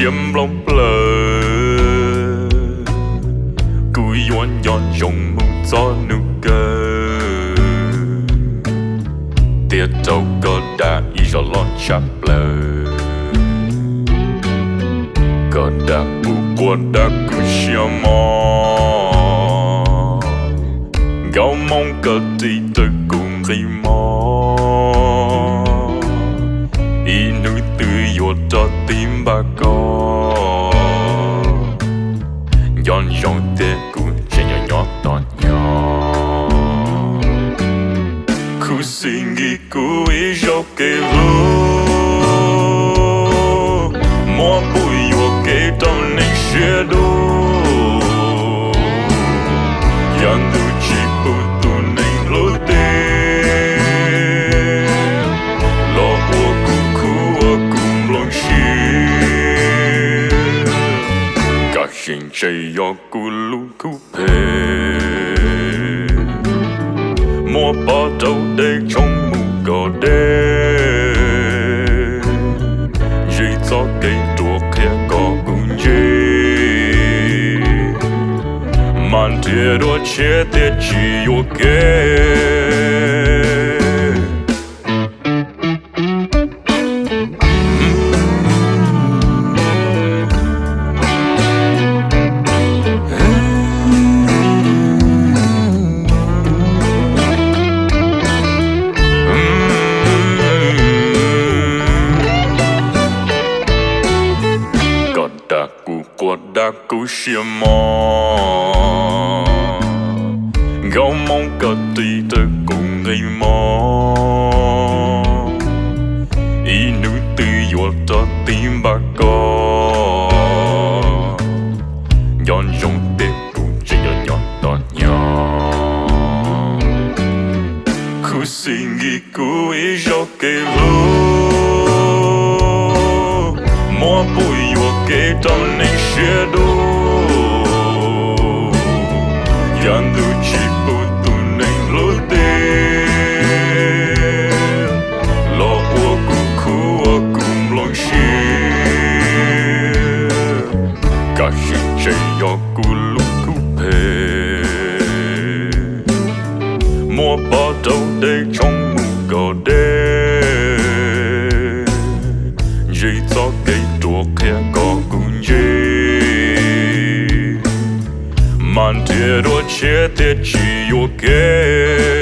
siab nplooj plaws. Kuv yuav nco ntsoov mus txog hnub kawg, thiab rau koj dag ib zaug loj tshaj plaws. Koj dag kuv quaj dag kuv siab mob, nkauj Hmoob koj tig rau kuv nqi mob. Ib hnub twg yuav rov tig npaj koj, nco ntsoov tias kuv tseem nyob nyob tos nyob. Khuv xim nkim kuv ib zaug kev hlub, muab pub yuam kev rau neeg siab dub. Yav ntuj tsis pub tus neeg hlub tiag, los ua kuv khuv ua kuv nplooj siab. Kaj siab ntshe yog kuv lub khuv phem, muab pov rau dej tshoob mus kom deb. Ntsib txoj kev ruam qhia kom kuv ntsib, mas nrhiav dua tshiab thiaj tsis yuam kev. Koj dag kuv quaj dag kuv siab mob, nkauj Hmoob koj tig rau kuv nqi mob. Ib hnub twg yuav rov tig npaj koj, nco ntsoov tias kuv tseem nyob nyob tos nyob. Khuv xim nkim kuv ib zaug kev hlub, muab pub yuam kev rau neeg siab dub. Yav ntuj tsis pub tus neeg hlub tiag, los ua kuv khuv ua kuv nplooj siab. Kaj siab ntshe yog kuv lub khuv phem, muab pov rau dej tshoob mus kom deb. Ntsib txoj kev ruam qhia kom kuv ntsib, mas nrhiav dua tshiab thiaj tsis yuam kev.